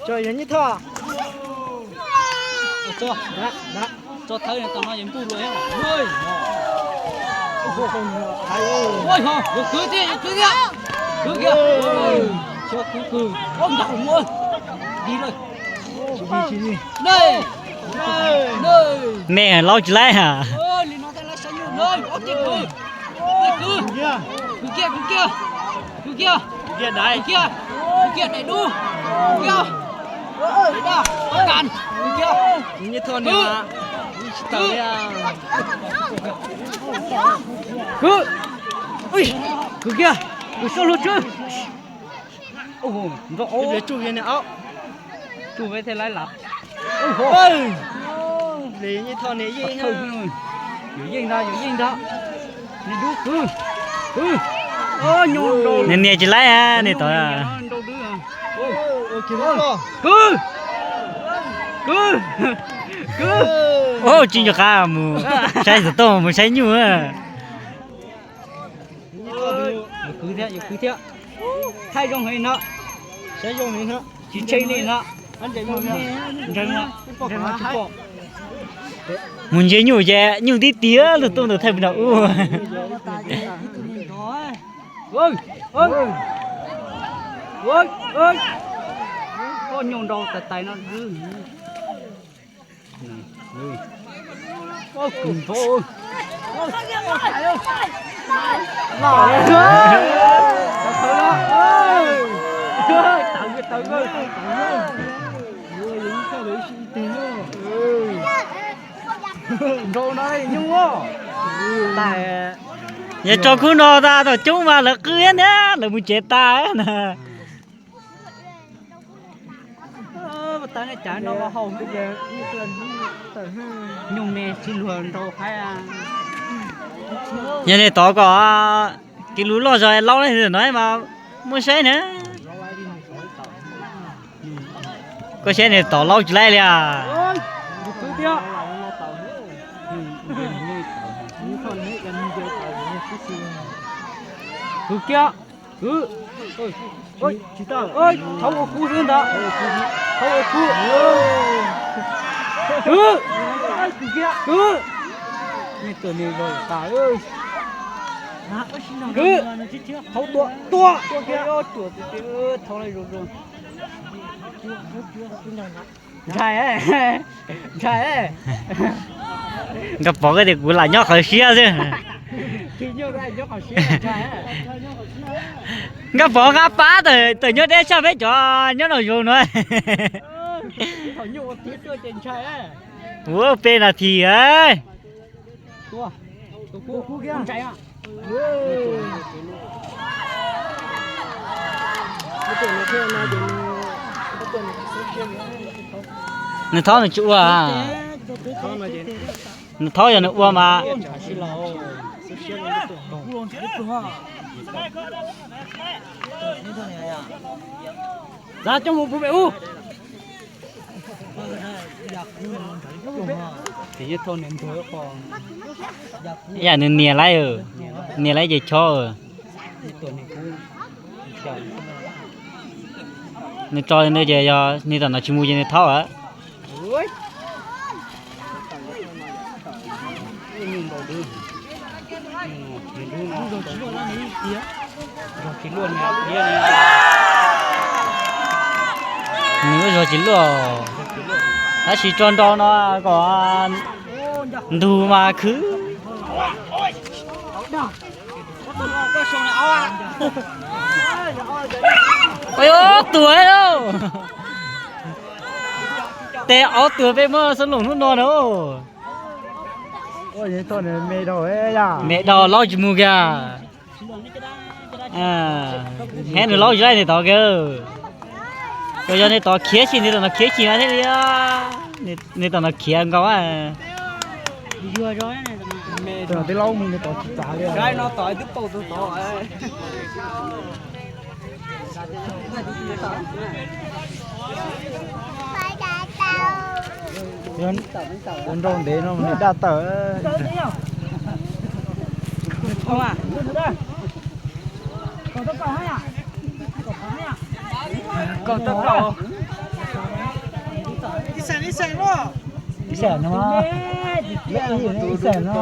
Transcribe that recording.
Tso yog nyib thoj. Tso thawb tom no yog npuj luag. Kwv thiab, kwv thiab, kwv kiag. Xyov kwv kwv, ob nkaus muab dig lawm. Me laub tsis laib ha. Li no tej laib saib nyuj na, ob ceg kwv. Kwv, kwv kiag, kwv kiag, kwv kiag, kwv kiag, kwv kiag daim dub, kwv kiag, daim daj, ob kas, kwv kiag. Kwv, kwv, kwv kiag, kwv soj lug tswb. Nrog tsuj thiab ne, tsuj peb thiaj laib lav. Nws yeej ntag, nws yeej ntag. Nws dub kwv, kwv. Nws nias tsis laib, nws tod. Kwv, kwv, kwv. Ua tsis nco qab mus saib xov tooj mus saib nyuj. Yuav kwv thiab, yuav kwv thiab. Thaij zoo heev no. Saib zoo heev no. Tsis tsheej li no. Ntseeg, ntseeg mas tsis pom. Mus ntsia nyuj ces nyuj tib tiag, lub tub ntawd thaij pes nrag ub. Koj nyuj nrau tais tais no. Nrau no nyuj. Yog tso khub no tas tom coob mas lawv qw thiab na, lawv mus tsev tas na. Nyuj me sib luag nrau haib. Yog nej tod kom kev lus loj zog laub ne no mas muaj saib na. Koj saib nej tod laub tsis laib li as. Kwv kiag, kwv. Thaub ua kub xwb ntag. Thaub ua kub. Kwv, kwv. Nej tuam niag zog tas. Kwv, thaub tua, tua, tua kiag. Thaub zoo zoo. Ntshai, ntshai. Nkaj Pov koj tias kuv lam nyob qhov siab xwb. Nkaj Pov nqa pab tawm nyob deb tshaj peb cov nyob nram zoov no. Ua peb nas this. Nws thaub nws tsis ua. Nws thaub yog nws ua mas. Yam nws nias laib, nias laib ces chob. Nws tso li ntawd ces yog nws tom no tsis mus ces nws thaub lawm. Nws lub zog tsis luaj, tab sis tso nrau no kom ntug mas khwv. Ob tuag lauj. Tes ob tuag peb muab xab loos hnub no na. Me dhau laub tsis mus kiag. Hab nws laub tsis laib nws tod kiag. Tsuas yog nws tod khiav tsis, nws tom no khiav tsis mas thiaj li, nws tom no khiav nkaus. Ua nrau ntev no nws daj tawm. Ib xeem no, ib xeem no.